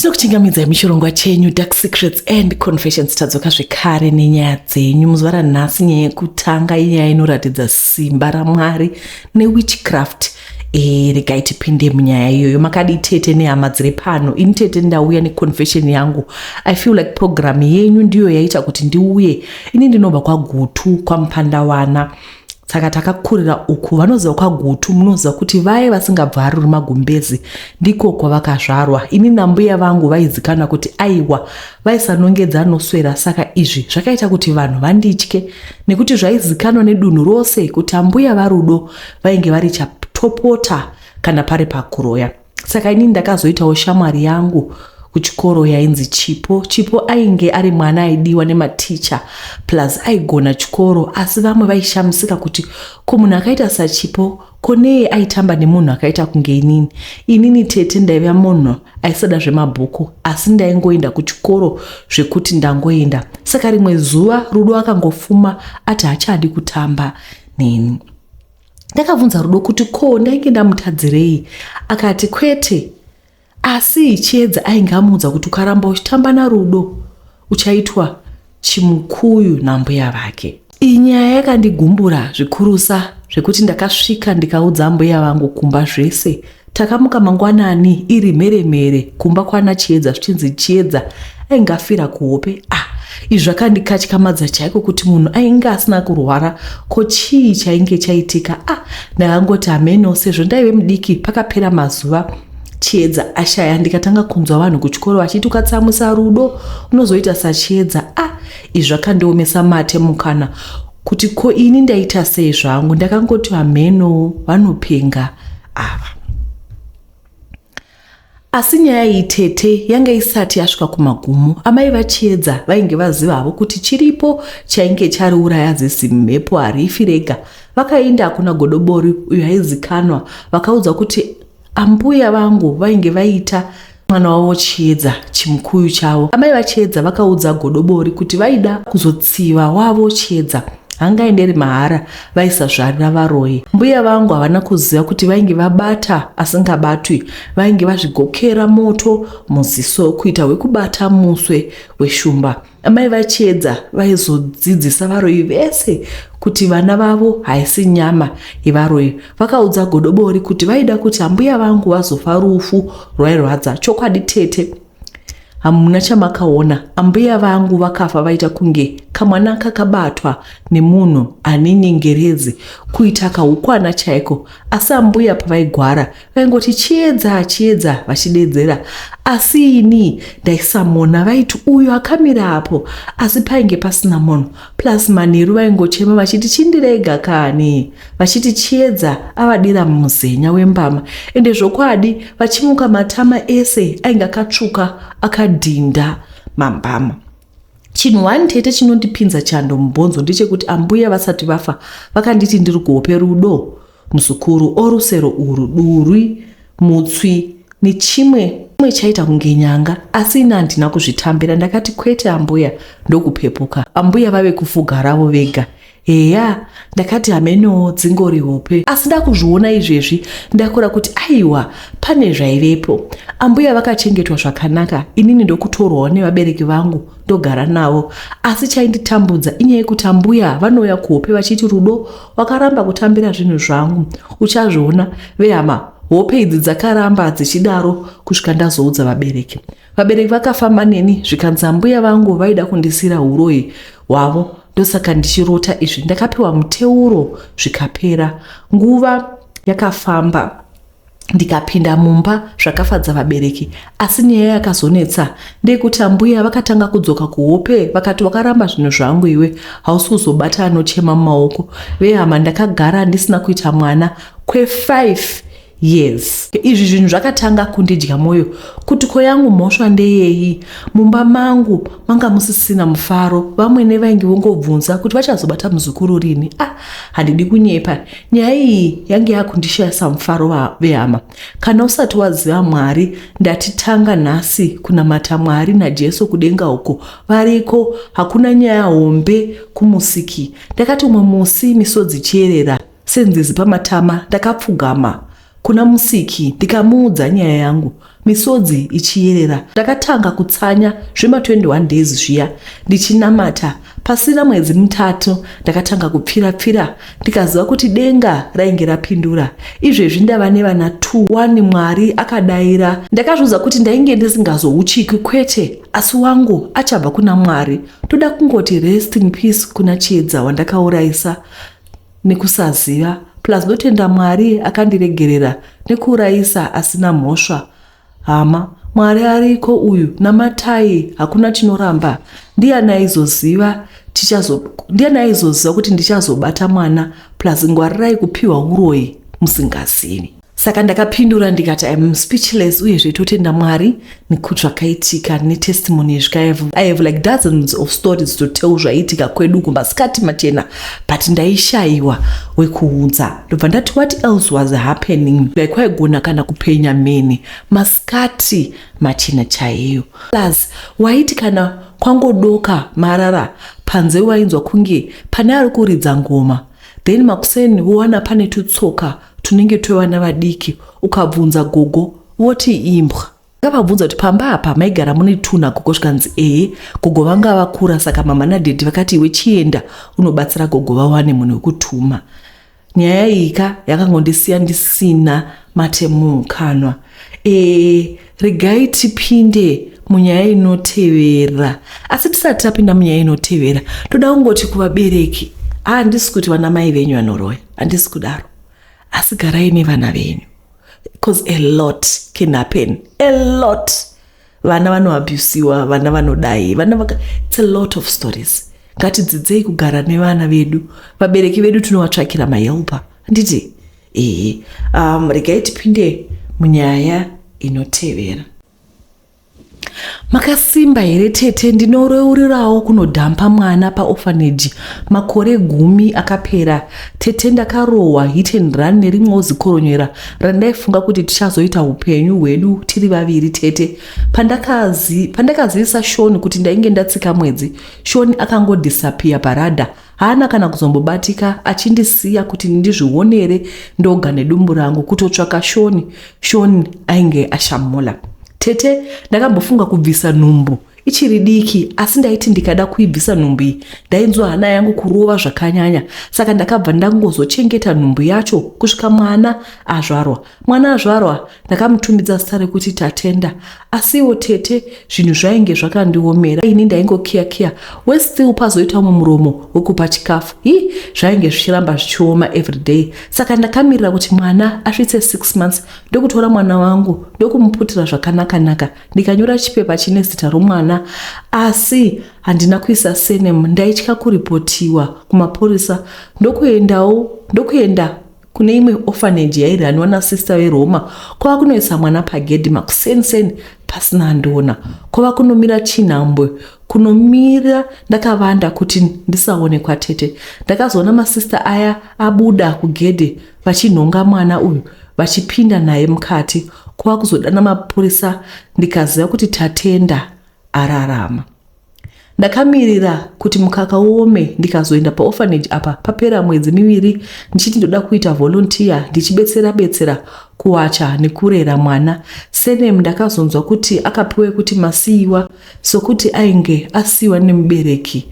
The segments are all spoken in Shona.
Tinokuchingamidzai muchirongwa chenyu Dark Secrets and Confessions. Tadzoka zvekare nenyaya dzenyu muzuva ranhasi. Nyaya yekutanga inyaya inoratidza simba raMwari newitchcraft. Regai tipinde munyaya iyoyo. Makadii tete nehama dziri pano? Ini tete ndauya neconfession yangu. I feel like program yenyu ndiyo yaita kuti ndiuye. Ini ndinobva kwaGutu, kwaMupandawana, saka takakurira uku. Vanoziva kwaGutu munoziva kuti vaye vasingabvaruri magumbezi ndiko kwavakazvarwa. Ini nambuya vangu vaizikanwa kuti aiwa, vaisanongedza anoswera, saka izvi zvakaita kuti vanhu vanditye nekuti zvaizikanwa nedunhu rose kuti ambuya vaRudo vainge vari chatopota kana pari pakuroya. Saka inini ndakazoitawo shamwari yangu kuchikoro yainzi Chipo. Chipo ainge ari mwana aidiwa nematicha, plus aigona chikoro, asi vamwe vaishamisika kuti ko munhu akaita saChipo ko nei aitamba nemunhu akaita kunge inini. Inini tete ndaiva munhu aisada zvemabhuku, asi ndaingoenda kuchikoro zvekuti ndangoenda. Saka rimwe zuva Rudo akangofuma ati haachadi kutamba neni. Ndakabvunza Rudo kuti ko ndainge ndamutadzirei, akati kwete, asi Chiedza ainge amuudza kuti ukaramba uchitamba naRudo uchaitwa chimukuyu nambuya vake. Iyi nyaya yakandigumbura zvikurusa zvekuti ndakasvika ndikaudza ambuya vangu kumba zvese. Takamuka mangwanani iri mheremhere kumba kwana Chiedza zvichinzi Chiedza ainge afira kuhope. Ah, izvi zvakandikatyamadza chaiko kuti munhu ainge asina kurwara, ko chii chainge chaitika? Ah, ndakangoti hameno sezvo ndaive mudiki. Pakapera mazuva Chiedza ashaya, ndikatanga kunzwa vanhu kuchikoro vachiti ukatsamwisa Rudo unozoita saChiedza. Ah, izvi zvakandiomesa mate mukana kuti ko ini ndaita sei zvangu. Ndakangoti hameno, vanopenga ava. Asi nyaya iyi tete yanga isati yasvika kumagumo. Amai vaChiedza vainge vaziva havo kuti chiripo chainge chariuraya zizimhepo harifi rega. Vakaenda kuna Godobori uyo aizikanwa, vakaudza kuti ambuya vangu vainge vaita mwana wavo Chiedza chimukuyu chavo. Amai vaChiedza vakaudza Godobori kuti vaida kuzotsiva wavo Chiedza, hangaenderi mahara, vaisazvarira varoyi. Mbuya vangu havana kuziva kuti vainge vabata asingabatwi, vainge vazvigokera moto muziso kuita hwekubata muswe weshumba. Amai vaChiedza vaizodzidzisa varoyi vese kuti vana vavo haisi nyama yevaroyi. Vakaudza Godobori kuti vaida kuti ambuya vangu vazofa rufu rwairwadza. Chokwadi tete, hamuna chamakaona. Ambuya vangu vakafa vaita kunge kamwana kakabatwa nemunhu ane nyengerezi, kuita kahukwana chaiko. Asi ambuya pavaigwara vaingoti Chiedza, Chiedza vachidedzera, asi ini ndaisamona. Vaiti uyo akamira apo, asi painge pasina munhu. Plus manheru vaingochema vachiti chindirega kani, vachiti Chiedza avadira muzenya wembama. Ende zvokwadi vachimuka matama ese ainge akatsvuka akadhinda mambama. Chinhu one tete chinondipinza chando mubhonzo ndechekuti ambuya vasati vafa vakanditi ndiri kuhope, Rudo muzukuru, orusero urwu durwi mutswi nechimwe chaita kunge nyanga, asi ini handina kuzvitambira. Ndakati kwete ambuya, ndokupepuka ambuya vave kufuga ravo vega. Heya, ndakati hamenowo, dzingori hope, asi ndakuzviona izvezvi ndakura kuti aiwa, pane zvaivepo. Ambuya vakachengetwa zvakanaka, inini ndokutorwawo nevabereki vangu ndogara navo, asi chainditambudza inyaya yekuti ambuya vanouya kuhope vachiti Rudo wakaramba kutambira zvinhu zvangu, uchazviona. Vehama, hope idzi dzakaramba dzichidaro kusvika ndazoudza vabereki. Vabereki vakafamba neni zvikanzi ambuya vangu vaida kundisira uroyi hwavo, ndosaka ndichirota izvi. Ndakapiwa muteuro zvikapera. Nguva yakafamba ndikapinda mumba zvakafadza vabereki, asi nyaya yakazonetsa ndeyekuti ambuya vakatanga kudzoka kuhope vakati wakaramba zvinhu zvangu iwe, hausi kuzobata anochema mumaoko. Vehama, ndakagara ndisina kuita mwana kwe5 years. Izvi zvinhu zvakatanga kundidya mwoyo kuti ko yangu mhosva ndeyei? Mumba mangu manga musisina mufaro, vamwene vainge vongobvunza kuti vachazobata muzukuru rini. Ah, handidi kunyepa, nyaya iyi yange yakundishayisa mufaro. Vehama, kana usati waziva Mwari, ndati tanga nhasi kunamata Mwari naJesu kudenga uko variko. Hakuna nyaya hombe kumusiki. Ndakati umwe musi misodzi chiyerera senzizi pamatama, ndakapfugama. kuna Musiki ndikamuudza nyaya yangu, misodzi ichiyerera. Ndakatanga kutsanya zvema21 days zviya ndichinamata. Pasina mwedzi 3 ndakatanga kupfira-pfira, ndikaziva kuti denga rainge rapindura. Izvezvi ndava nevana 2 1. Mwari akadaira. Ndakazviudza kuti ndainge ndisingazouchikwi kwete, asi wangu achabva kuna Mwari. Toda kungoti rest in peace kuna Chiedza wandakaurayisa nekusaziva, plus ndotenda Mwari akandiregerera nekuurayisa asina mhosva. Hama, Mwari ariko uyu, namatai, hakuna chinoramba. Ndiani aizoziva ndiani aizoziva kuti ndichazobata mwana? Plus ngwarirai kupiwa uroyi musingazivi. Saka ndakapindura ndikati, "I'm speechless." Uyezve totenda Mwari nekuti zvakaitika netestimony yezvika. I have like dozens of stories to tell zvaiitika kwedu kumasikati machena, but ndaishayiwa wekuudza. Ndobva ndati, "What else was happening?" Like kwaigona kana kupenya mheni masikati machena chaiyo. Plus waiti kana kwangodoka, marara panze wainzwa kunge pane ari kuridza ngoma. Then makuseni wowana pane tutsoka tunenge twevana vadiki. Ukabvunza gogo voti imbwa. Ndakavabvunza kuti, "Pamba apa maigara mune tuna, gogo?" Zvikanzi, "Ehe." Gogo vanga vakura, saka mama nadhedhi vakati, "Iwe chienda unobatsira gogo vawane munhu wekutuma." Nyaya iyi ka yakangondisiya ndisina mate mumukanwa. Regai tipinde munyaya inotevera. Asi tisati tapinda munyaya inotevera, toda kungoti kuvabereki, handisi kuti vana mai venyu vanoroya, handisi kudaro, asi garai nevana venyu because a lot can happen, a lot. Vana vanoabusiwa, vana vanodai, vana vaka, it's a lot of stories. Ngatidzidzei kugara nevana vedu. Vabereki vedu tinovatsvakira mahelper, handiti? Ehe. Regai tipinde munyaya inotevera. Makasimba here, tete? Ndinoreurirawo kunodhampa mwana paorphanage makore 10 akapera. Tete, ndakarohwa hit and run nerimwewo zikoronyera randaifunga kuti tichazoita upenyu hwedu tiri vaviri. Tete, pandakazivisa Shoni kuti ndainge ndatsika mwedzi, Shoni akangodisappear paradar. Haana kana kuzombobatika, achindisiya kuti ndizvionere ndoga nedumbu rangu. Kutotsvaka Shoni, Shoni ainge ashamula. Tete, ndakambofunga kubvisa nhumbu ichiri diki, asi ndaiti ndikada kuibvisa nhumbu iyi ndainzwa hana yangu kurova zvakanyanya. Saka ndakabva ndangozochengeta nhumbu yacho kusvika mwana azvarwa. Mwana azvarwa, ndakamutumidza zita rekuti Tatenda. Asiwo tete, zvinhu zvainge zvakandiomera. Ini ndaingokiyakiya westill, pazoita umwe muromo wekupa chikafu. Hi, zvainge zvichiramba zvichioma everyday. Saka ndakamirira kuti mwana asvitse 6 months, ndokutora mwana wangu, ndokumuputira zvakanaka-naka, ndikanyora chipepa chine zita romwana, asi handina kuisa surname. Ndaitya kuripotiwa kumapurisa. Ndokuendawo, ndokuenda kune imwe orphanage yairunwa nasista veRoma, kwava kunoisa mwana pagedhi makuseniseni pasina andiona, kwava kunomira chinhambwe, kunomira ndakavanda kuti ndisaonekwa. Tete, ndakazoona masista aya abuda kugedhi vachinhonga mwana uyu vachipinda naye mukati, kwava kuzodana mapurisa, ndikaziva kuti Tatenda ararama. Ndakamirira kuti mukaka uome, ndikazoenda paorphanage apa papera mwedzi 2, ndichiti ndoda kuita volunteer, ndichibetsera betsera kuwacha nekurera mwana. Surname ndakazonzwa kuti akapiwa kuti Masiyiwa, sokuti ainge asiyiwa nemubereki.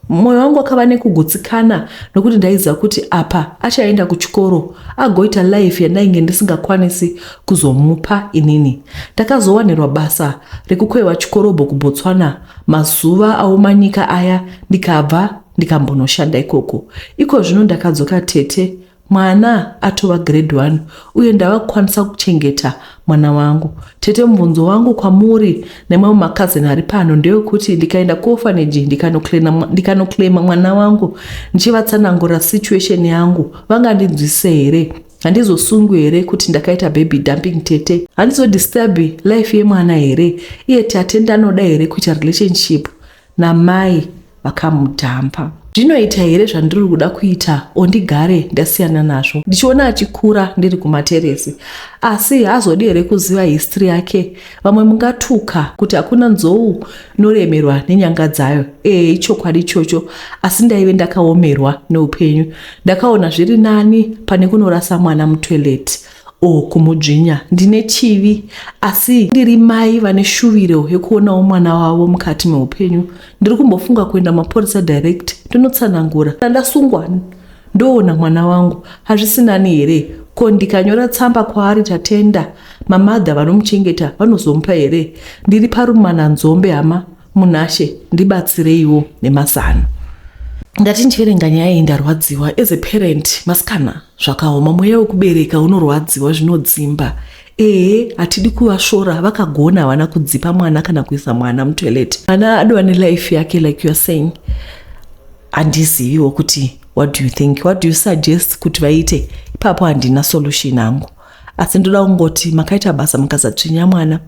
Mwoyo wangu wakava nekugutsikana nokuti ndaiziva kuti apa achaenda kuchikoro agoita life yandainge ndisingakwanisi kuzomupa inini. Ndakazowanirwa basa rekukweva chikorobho kuBotswana mazuva aomanyika aya, ndikabva ndikambonoshanda ikoko. Iko zvino ndakadzoka, tete, mwana atova grade 1, uye ndava kukwanisa kuchengeta mwana wangu. Tete, mubvunzo wangu kwamuri nemamwe makazini ari pano ndewekuti ndikaenda kuorphanage ndikanoclaima mwana wangu, ndichivatsanangura situation yangu, vangandinzwise here? Handizosungwi here kuti ndakaita baby dumping? Tete, handizodisturbi life yemwana here? Iye Tatenda anoda here kuita relationship namai vakamudhampa? Zvinoita here zvandiri kuda kuita ondigare ndasiyana nazvo ndichiona achikura ndiri kumateresi? Asi haazodi here kuziva history yake? Vamwe mungatuka kuti hakuna nzou inoremerwa nenyanga dzayo. Ee, ichokwadi ichocho, asi ndaive ndakaomerwa neupenyu. Ndakaona zviri nani pane kunorasa mwana mutoilet o kumudzvinya. Ndine chivi, asi ndiri mai vane shuviro yekuonawo mwana wavo mukati meupenyu. Ndiri kumbofunga kuenda mapurisa direct ndinotsanangura. Ndasungwa ndoona mwana wangu. Hazvisi nani here? Ko ndikanyora tsamba kwaari Tatenda, mamadha vanomuchengeta vanozomupa here? Ndiri parumana nzombe hama Munashe, ndibatsireiwo nemazano. Ndati ndichiverenga nyaya iyi ndarwadziwa. As a parent, masikana, zvakaoma. Mweya wekubereka unorwadziwa zvinodzimba. Ehe, hatidi kuvasvora, vakagona havana kudzipa mwana kana kuisa mwana mutoilet. Mwana adova nelife yake like you are saying. Handiziviwo kuti what do you think, what do you suggest kuti vaite ipapo? Handina solution hangu, asi ndoda kungoti makaita basa mukasatsvinya mwana.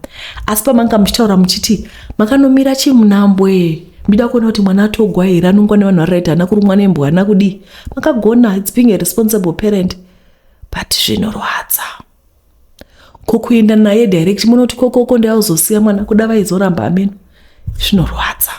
Asi pamanga muchitaura muchiti makanomira chimunambwe, ndida kuona kuti mwana atogwa here, anongwa nevanhu varight, haana kurumwa nembwa, haana kudii. Makagona, it's being a responsible parent, but zvinorwadza. Ko kuenda naye direct munoti kokoko ndauzosiya mwana kuda vaizoramba ameno. Zvinorwadza.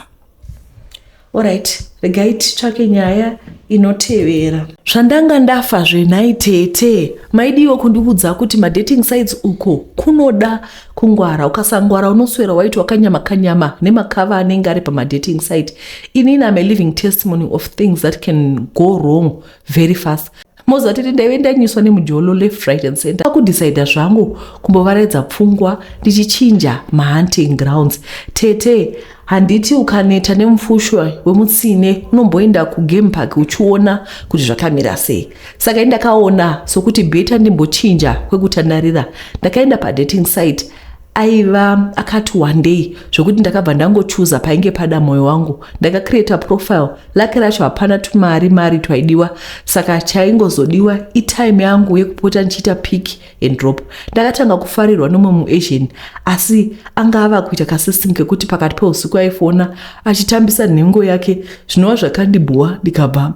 Alright, regai titsvake nyaya inotevera. Zvandanga ndafa zvenhai tete, maidiwo kundiudza kuti madating sites uko kunoda kungwara. Ukasangwara unoswera waiti wakanyama kanyama nemakava anenge ari pamadating site. Inini am a living testimony of things that can go wrong very fast. Moziva tete, ndaive ndanyiswa nemujolo left, right and center. Kudhisaidha zvangu kumbovaredza pfungwa ndichichinja mahunting grounds. Tete, handiti ukaneta nemufushwa wemutsine unomboenda kugame park uchiona kuti zvakamira sei? Saka indakaona sokuti better ndimbochinja kwekutandarira. Ndakaenda padating site aiva akati one day zvokuti ndakabva ndangochuza painge pada mwoyo wangu. Ndakacreata profile lake racho hapana tumari mari twaidiwa, saka chaingozodiwa itime yangu yekupota ndichiita pick and drop. Ndakatanga kufarirwa nomwe muAsian, asi anga ava kuita kasystem kekuti pakati peusiku aifona achitambisa nhengo yake, zvinova zvakandibhuwa, ndikabva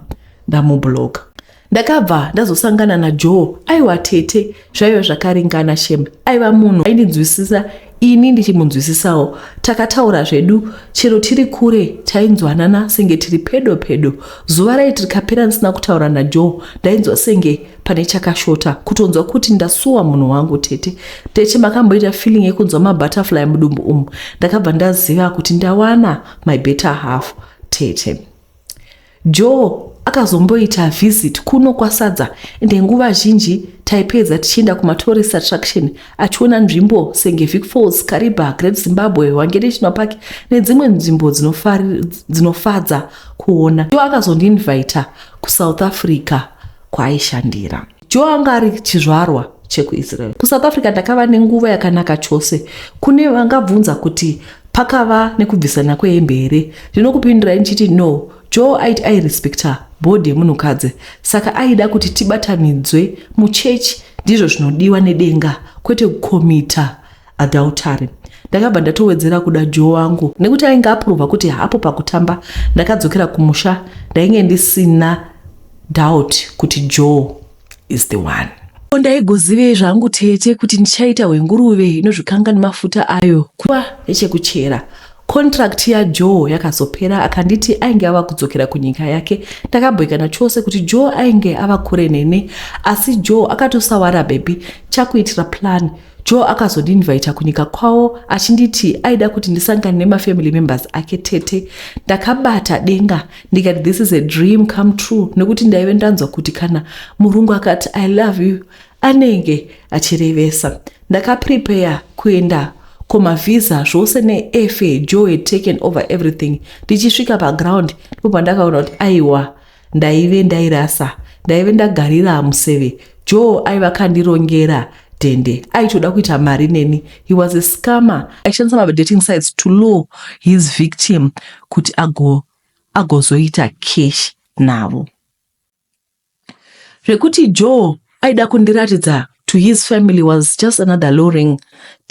ndamubloka. Ndakabva ndazosangana naJoe. Aiwa tete, zvaiva zvakaringana shem. Aiva munhu aindinzwisisa, ini ndichimunzwisisawo. Takataura zvedu chero tiri kure, tainzwanana senge tiri pedo pedo. Zuva raiti rikapera ndisina kutaura naJoe, ndainzwa senge pane chakashota, kutonzwa kuti ndasuwa munhu wangu. Tete, tete, makamboita feeling yekunzwa mabutterfly mudumbu umu? Ndakabva ndaziva kuti ndawana my better half, tete. Joe akazomboita visit kuno kwaSadza, ende nguva zhinji taipedza tichienda kumatourist attraction achiona nzvimbo senge Vic Falls, Kariba, Great Zimbabwe, Hwange National Park nedzimwe nzvimbo dzinofadza kuona. Joe akazondiinvita kuSouth Africa kwaaishandira. Joe anga ari chizvarwa chekuIsrael. KuSouth Africa ndakava nenguva yakanaka chose. Kune vangabvunza kuti pakava nekubvisana kwehembe here, ndinokupindurai ndichiti no. Joe aiti airespekta body yemunhukadzi, saka aida kuti tibatanidzwe muchechi, ndizvo zvinodiwa nedenga, kwete kukomita adultery. Ndakabva ndatowedzera kuda Joe wangu nekuti ainge apuruvha kuti hapo pakutamba. Ndakadzokera kumusha ndainge ndisina doubt kuti Joe is the one. Ndaigozivei zvangu tete kuti ndichaita hwenguruve inozvikanga nemafuta ayo kuva nechekuchera? Contract yaJoe yakazopera, akanditi ainge ava kudzokera kunyika yake. Ndakabhoikana chose kuti Joe ainge ava kure nene, asi Joe akatosawara baby chakuitira plan. Joe akazondiinvita kunyika kwavo achinditi aida kuti ndisangane nemafamily members ake. Tete, ndakabata denga ndikati this is a dream come true, nekuti ndaive ndanzwa kuti kana murungu akati "I love you" anenge achirevesa. Ndakaprepare kuenda komavhisa zvose neairfare. Joe had taken over everything. Ndichisvika paground ndipo pandakaona kuti aiwa, ndaive ndairasa, ndaive ndagarira museve. Joe aiva akandirongera dhende, aitoda kuita mari neni. He was a scammer, aishandisa madating sites to lure his victim kuti agozoita cash navo. Zvekuti Joe aida kundiratidza to his family was just another luring.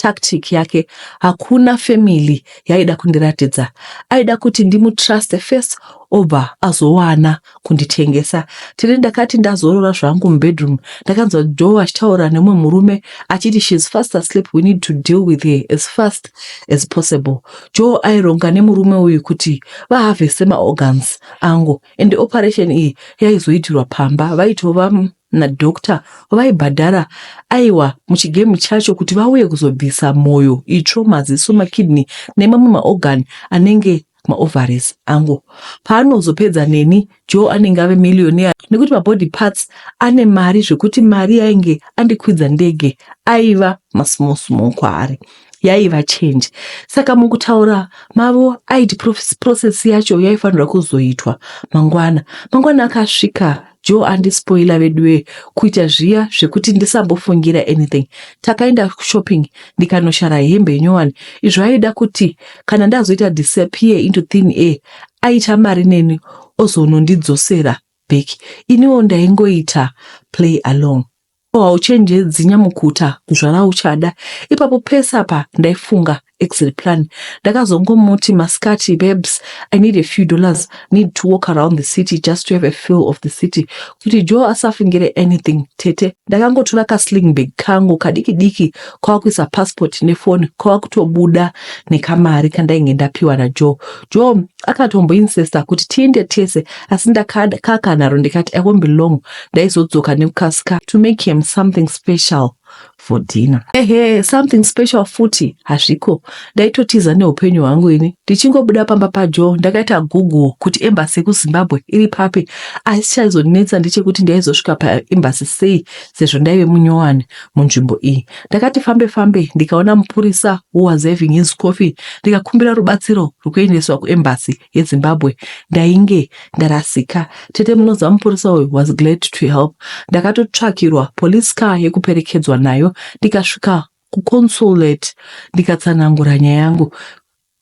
Tactic yake hakuna family yaida kundiratidza. Aida kuti ndimutruste first obva azowana kunditengesa. Tiri ndakati ndazorora zvangu mubedroom ndakanzwa Joe achitaura nemumwe murume achiti she's fast asleep we need to deal with her as fast as possible. Joe aironga nemurume uyu kuti vahavhese maorgans angu and operation iyi yaizoitirwa pamba vaitova nadoctor vaibhadhara aiwa muchigame chacho kuti vauye kuzobvisa moyo itsvo maziso makidney nemamwe maorgan anenge maovaries angu paanozopedza neni Joe anenge ave millionaire nekuti mabody parts ane mari zvekuti mari yainge andikwidza ndege aiva masmall small kwaari yaiva change saka mukutaura mavo aiti process yacho yaifanirwa kuzoitwa mangwana mangwana akasvika Joe andispoila veduwe kuita zviya zvekuti ndisambofungira anything takaenda kushopping ndikanoshara hembe nyowani izvo aida kuti kana ndazoita disappear into thin air aita mari neni ozonondidzosera back iniwo ndaingoita play along hauchenjedzi nyamukuta kuzvara uchada ipapo pese apa ndaifunga exit plan ndakazongomuti maskati babes i need a few dollars need to walk around the city just to have a feel of the city kuti Joe asafungire anything tete ndakangotora kasling bag kangu kadiki diki kwakuisa passport nefoni kwakutobuda nekamari kandainge ndapiwa naJoe Joe akatomboinsista kuti tiende tese asi ndakakanaro ndikati i won't be long ndaizodzoka nekukasika to make him something special for dinner ehe something special futi hazviko ndaitotiza neupenyu hwangu ini ndichingobuda pamba paJoe ndakaita google kuti embassy yekuZimbabwe iri papi asi chaizonetsa ndechekuti ndaizosvika paembassy sei sezvo ndaive munyowani munzvimbo iyi ndakati fambe fambe ndikaona mupurisa who was having his coffee ndikakumbira rubatsiro rwekuendeswa kuembassy yeZimbabwe ndainge ndarasika tete munoziva mupurisa uyu was glad to help ndakatotsvakirwa police car yekuperekedzwa nayo ndikasvika kuconsulate ndikatsanangura nyaya yangu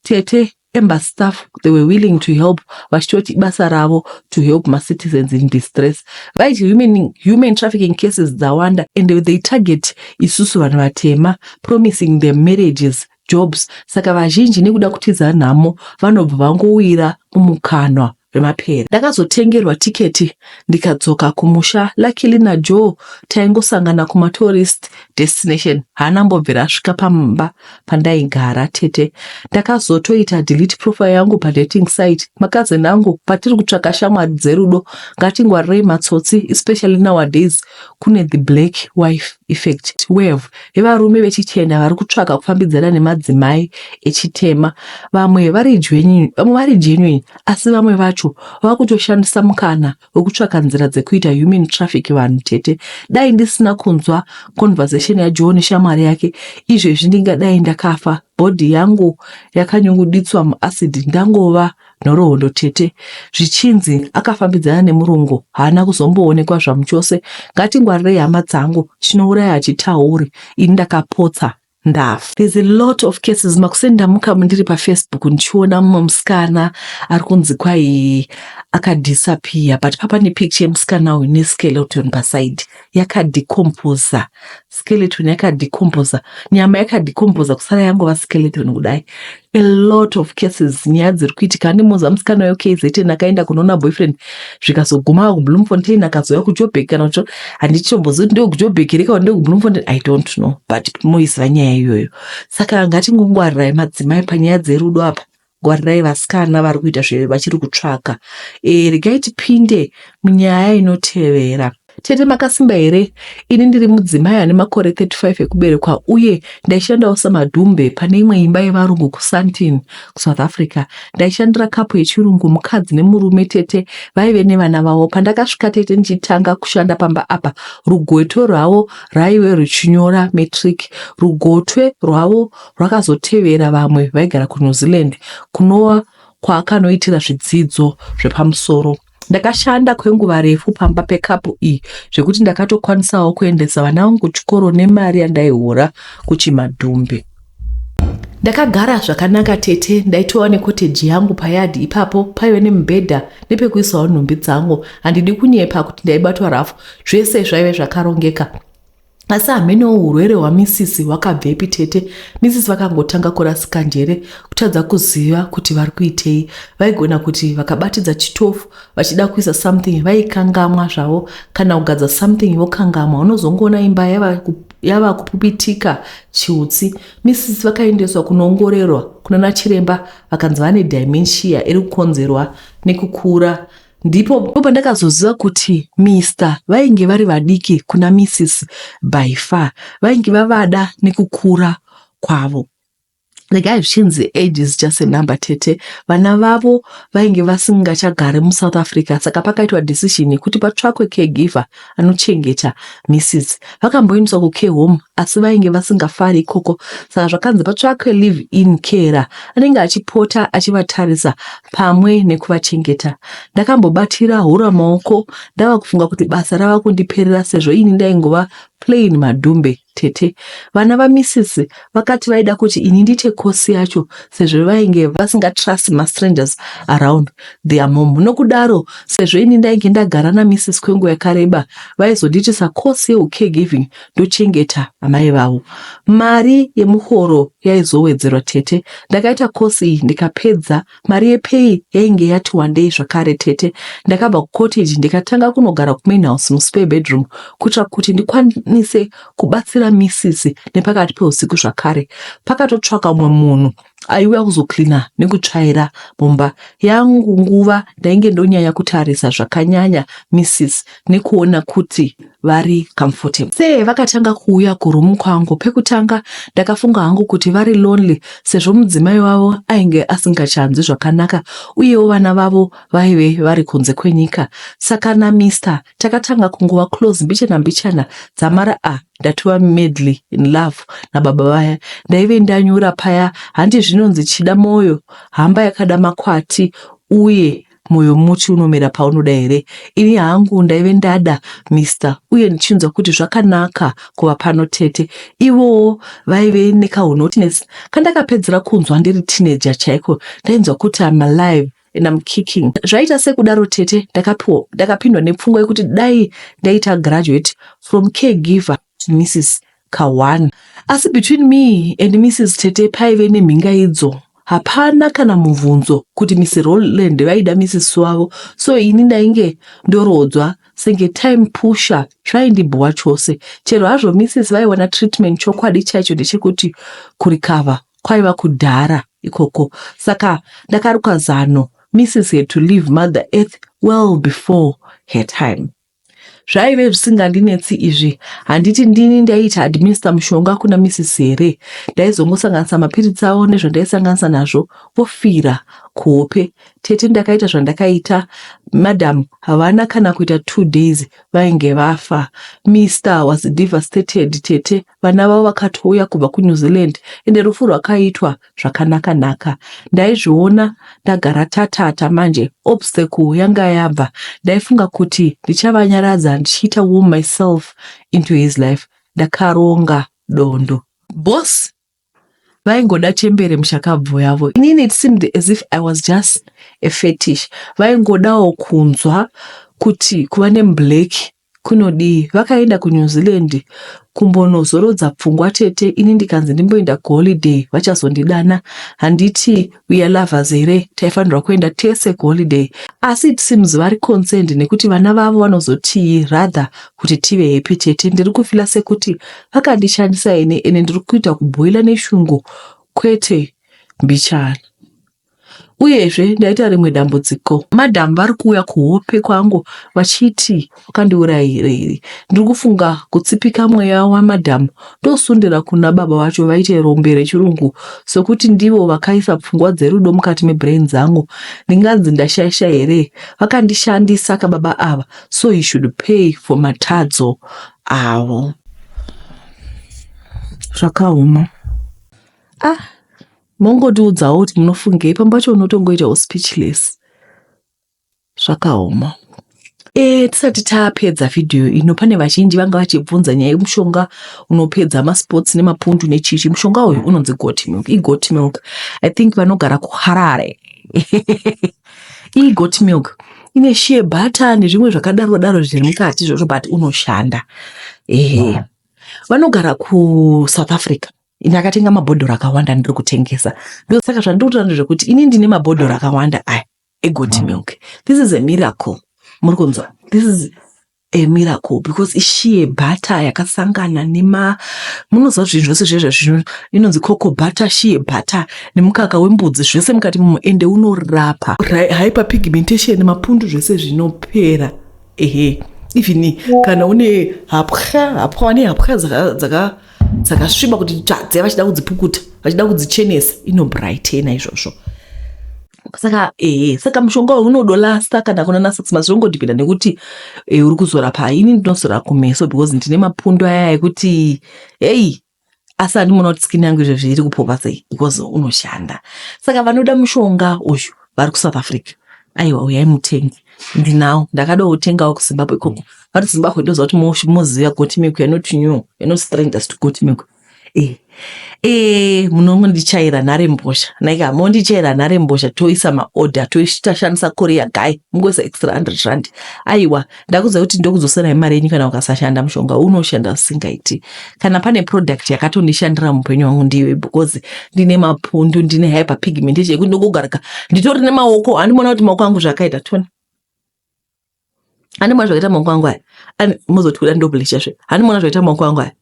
tete embassy staff they were willing to help vachitoti ibasa ravo to help macitizens in distress vaiti human trafficking cases dzawanda and they target isusu vanhu vatema promising them marriages jobs saka vazhinji nekuda kutiza nhamo vanobva vangowira mumukanwa wemapere ndakazotengerwa tiketi ndikadzoka kumusha luckily naJoe taingosangana kumatourist destination haana mbobvira asvika pamba pandaigara tete ndakazotoita delete profile yangu padating site makazeni angu patiri kutsvaka shamwari dzerudo ngatingwarirei matsotsi especially nowadays kune the black wife effect wave yevarume vechichena vari kutsvaka kufambidzana nemadzimai echitema vamwe vari genuine asi vamwe vacho vakutoshandisa mukana wekutsvaka nzira dzekuita human traffic vanhu tete dai ndisina kunzwa conversation yaJoe neshamwari yake izvezvi ndingadai ndakafa body yangu yakanyunguditswa muacid ndangova nhoroondo tete zvichinzi akafambidzana nemurungu haana kuzomboonekwa zvamuchose ngatingwarirei hama dzangu chinouraya hachitauri ini ndakapotsa ndafa there's a lot of cases makuseni ndamuka ndiri paFacebook ndichiona mumwe musikana ari kunzi kwai akadisappear but papa nepicture yemusikana uyu neskeleton paside yakadecomposa skeleton yakadecomposa nyama yakadecomposa kusara yangova skeleton kudai a lot of cases nyaya dziri kuitika andimuza musikana weKZN akaenda kunoona boyfriend zvikazoguma kuBloemfontein akazouya kuJoburg kana kuti handichombozivi kuti ndewekuJoburg here kana ndewekuBloemfontein i don't know but moiziva nyaya iyoyo saka ngatingongwarirai madzimai panyaya dzerudo apa ngwarirai vasikana vari kuita vachiri kutsvaka regai tipinde munyaya inotevera tete makasimba here ini ndiri mudzimai ane makore 35 ekuberekwa uye ndaishandawo samadhumbe pane imwe imba yevarungu kuSandton kuSouth Africa ndaishandira couple yechirungu mukadzi nemurume tete vaive nevana vavo pandakasvika tete ndichitanga kushanda pamba apa rugotwe rwavo rwaive ruchinyora matric rugotwe rwavo rwakazotevera vamwe vaigara kuNew Zealand kunova kwaakanoitira zvidzidzo zvepamusoro ndakashanda kwenguva refu pamba pecouple iyi zvekuti ndakatokwanisawo kuendesa vana vangu kuchikoro nemari yandaihora kuchimadhumbe ndakagara zvakanaka tete ndaitova necottage yangu payard ipapo paive nemubhedha nepekuisawo nhumbi dzangu handidi kunyepa kuti ndaibatwa rafu zvese zvaive zvakarongeka. Asi hamenowo hurwere hwamisisi hwakabvepi tete. Misisi vakangotanga kurasika njere, kutadza kuziva kuti vari kuitei. Vaigona kuti vakabatidza chitofu vachida kuisa something vaikangamwa zvavo, kana kugadza something vokangamwa. Unozongoona imba yava kupupitika chiutsi. Misisi vakaendeswa kunoongorerwa kunana chiremba vakanzi vane dementia iri kukonzerwa nekukura. Ndipo pandakazoziva kuti Mr vainge vari vadiki kuna Mrs by far. Vainge vavada nekukura kwavo. Regai zvichinzi age is just a number tete. Vana vavo vainge vasingachagari muSouth Africa, saka pakaitwa decision yekuti patsvakwe caregiver anochengeta Mrs. Vakamboendeswa kucare home asi vainge vasingafari ikoko, saka zvakanzi patsvakwe live in carer anenge achipota achivatarisa pamwe nekuvachengeta. Ndakambobatira hura maoko ndava kufunga kuti basa rava kundiperera sezvo ini ndaingova plain madhumbe tete. Vana vaMrs vakati vaida kuti ini ndiite kosi yacho sezvo vainge vasingatrust mastrangers around their mom. Nokudaro sezvo ini ndainge ndagara naMrs kwenguva yakareba, vaizondiitisa kosi yeucaregiving ndochengeta amai vavo. Mari yemuhoro yaizowedzerwa tete. Ndakaita kosi iyi ndikapedza. Mari yepay yainge yati wandei zvakare tete. Ndakabva kucottage ndikatanga kunogara kumain house muspare bedroom kuitira kuti ndikwanise kubatsira Mrs nepakati peusiku zvakare. Pakatotsvaka umwe munhu aiuya kuzoklina nekutsvaira mumba. Yangu nguva ndainge ndonyanya kutarisa zvakanyanya Mrs nekuona kuti vari comfortable. Se vakatanga kuuya kuroom kwangu pekutanga ndakafunga hangu kuti vari lonely sezvo mudzimai wavo ainge asingachanzwi zvakanaka uyewo vana vavo vaive vari kunze kwenyika. Saka naMr takatanga kungova close mbichana mbichana dzamara a ndatova madly in love nababa vaya. Ndaive ndanyura paya, handi zvinonzi chida moyo hamba yakada makwati uye moyo muti unomera paunoda here? Ini hangu ndaive ndada Mr uye ndichinzwa kuti zvakanaka kuva pano tete. Ivowo vaive nekahunotness kandakapedzera kunzwa ndiri teenager chaiko. Ndainzwa kuti I'm alive and I'm kicking. Zvaita sekudaro tete, ndakapindwa nepfungwa yekuti dai ndaita graduate from caregiver to Mrs Kawan. Asi between me and Mrs Tete paive nemhingaidzo. Hapana kana mubvunzo kuti Miss Rowland vaida Mrs wavo, so ini ndainge ndorodzwa senge time pusher. Zvaindibhowa chose. Chero hazvo Mrs vaiwana treatment, chokwadi chaicho ndechekuti kurikava kwaiva kudhara ikoko. Saka ndakaruka zano, Mrs had to leave Mother Earth well before her time. Zvaive zvisingandinetsi izvi, handiti ndini ndaiita administer mushonga kuna Mrs here? Ndaizongosanganisa mapiritsi avo nezvandaisanganisa nazvo vofira kuhope. Tete ndakaita zvandakaita, madam havana kana kuita 2 days vainge vafa. Mr was devastated tete, vana vavo vakatouya kubva kuNew Zealand ende rufu rwakaitwa zvakanaka naka. Ndaizviona ndagara tatata manje obstacle yanga yabva. Ndaifunga kuti ndichavanyaradza ndichiita warm myself into his life. Ndakaronga dondo. Boss vaingoda chembere mushakabvu yavo. Inini it seemed as if I was just a fetish. Vaingodawo kunzwa kuti kuva nemublack kunodii. Vakaenda kuNew Zealand kumbonozorodza pfungwa tete, ini ndikanzi ndimboenda kuholiday vachazondidana. Handiti we are lovers here, taifanirwa kuenda tese kuholiday. Asi it seems vari concerned nekuti vana vavo vanozotii rather kuti tive happy tete. Ndiri kufila sekuti vakandishandisa ini ende ndiri kuita kubhoila neshungu kwete mbichana. Uyezve ndaita rimwe dambudziko. Madam vari kuuya kuhope kwangu vachiti wakandiurayirei. Ndiri kufunga kutsipika mweya wamadam ndosundira kuna baba vacho vaite rombe rechirungu sekuti ndivo vakaisa pfungwa dzerudo mukati mebrain dzangu. Ndinganzi ndashaisha here? Vakandishandisa kababa ava so he should pay for matadzo avo. Zvakaoma. Ah, mongotiudzawo kuti munofungei pamwe pacho unotongoitawo speechless. Zvakaoma. Tisati tapedza vhidhiyo ino, pane vazhinji vanga vachibvunza nyaya yemushonga unopedza masports nemapundu nechichi. Mushonga uyu unonzi goat milk, igoat milk. I think vanogara kuHarare. Igoat milk ine shea butter nezvimwe zvakadaro daro zviri mukati izvozvo, but unoshanda. Ehe. Vanogara kuSouth Africa. Ndakatenga mabhodhoro akawanda ndiri kutengesa. Ndosaka zvandiri kutaura ndezvekuti ini ndine mabhodhoro akawanda aya egoat milk. This is a miracle. Muri kunzwa? This is a miracle because ishea butter yakasangana nema munoziva zvinhu zvose zvezvo zvino inonzi cocoa butter, shea butter nemukaka wembudzi zvese mukati mumo ende unorapa hyperpigmentation mapundu zvese zvinopera. Ehe, even kana une hapwa hapwa vane hapwa dzakasviba kuti tsvadze vachida kudzipukuta vachida kudzichenesa inobrightena izvozvo. Saka ehe, saka mushonga uyu unodolasta kana kuna na 6 months, zvongodependa nekuti uri kuzora pai. Ini ndinozora kumeso because ndine mapundu aya ekuti hei, asi handimona kuti skin yangu izvezvi iri kupopa sei because unoshanda. Saka vanoda mushonga uyu vari kuSouth Africa, aiwa, uyai mutenge, ndinawo. Ndakadawo kutengawo kuZimbabwe ikoko. Vari Zimbabwe ndoziva kuti moziva goat milk. You're not new, you're not strangers to goat milk. Munongondichaira nhare mbosha naika, mondichaira nhare mbosha, toisa maorder, toshandisa courier guy, mungoisa extra 100 rand. Aiwa, ndakuziva kuti ndokudzoserai mari yenyu kana ukasashanda. Mushonga unoshanda usingaiti. Kana pane product yakatondishandira muupenyu hwangu ndiyo, because ndine mapundu, ndine hyperpigmentation yekuti ndongogarika nditori nemaoko. Handimona kuti maoko angu zvakaita toni? Handimona zvakaita maoko angu aya? Mozoti kuda ndobleacha zve. Handimona zvakaita maoko angu aya?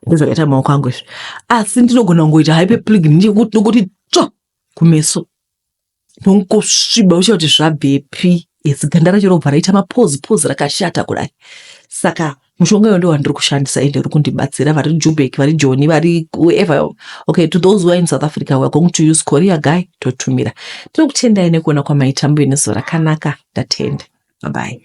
Ndozvakaita maoko angu izvi, asi ndinogona kungoita hyperpigmentation yekuti ndongoti tsva kumeso, ndongosviba uchiva kuti zvabvepi. Esi ganda racho robva raita mapozi pozi rakashata kudai. Saka mushonga iyo ndo wandiri kushandisa ende uri kundibatsira. Vari Joburg, vari Joni, vari wherever, okay, to those who are in South Africa, we are going to use courier guy, totumira. Tinokutendai nekuona kwamaita. Mbuye nezuva rakanaka. Ndatenda, bye bye.